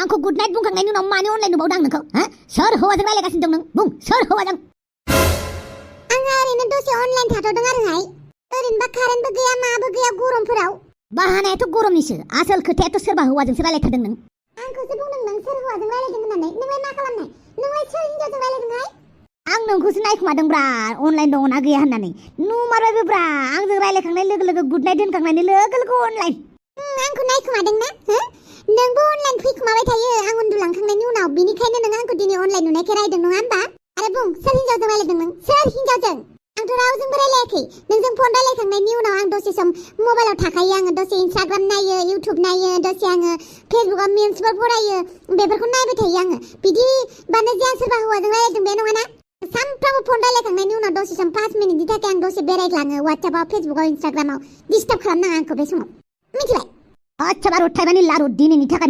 आंखौ good night बुंखांनायनि उनाव मानो अनलाइन नुबावदों आं नोंखौ सोर हौवाजों रायलायगासिनो दं नों बुं सोर हौवाजों आङो ओरैनो दसे अनलाइन थाथ'दों आरोहाय ओरैनोबा कारेन्टबो गैया माबो गैया गरमफोराव बाहानायाथ' गरमनिसो आसोल खोथायाथ' सोरबा हौवाजोंसो रायलायथारदों नों आंखौसो बुंदों नों सोर हौवाजों रायलायदों होननानै नोंलाय मा खालामनाय नोंलाय सोर हिनजावजों रायलायदोंहाय आं नोंखौसो नायखुमादोंब्रा अनलाइन दङ ना गैया होननानै नुमारबायब्रा आंजों रायलायखांनाय लोगो लोगो गुड नाइट दोनखांनायनि लोगो लोगो अनलाइन आंखौ नायखुमादों ना नोंबो अनलाइन फैखुमाबाय थायो आं उन्दुलांखांनायनि उनाव बिनिखायनो नों आंखौ दिनै अनलाइन नुनायखाय रायदों नङा होमबा आरो बुं सोर हिनजावजों रायलायदों नों सोर हिनजावजों आंथ' रावजोंबो रायलायाखै नोंजों फन रायलायखांनायनि उनाव आं दसे सम मबाइलाव थाखायो आङो दसे इन्स्टाग्राम नायो इउटिउब नायो दसे आङो फेसबुकआव मिम्सफोर फरायो बेफोरखौ नायबाय थायो आङो बिदिबानो जे आं सोरबा हौवाजों रायलायदों बे नङाना सानफ्रामबो फन रायलायखांनायनि उनाव दसे सम 5 मिनिटनि थाखाय आं दसे बेरायग्लाङो वाट्सएपआव फेसबुकआव इन्स्टाग्रामाव डिस्टार्ब खालामनाङा आंखौ बे समाव मिथिबाय अच्छा बारु थाइबानि लारु दिनैनि थाखाय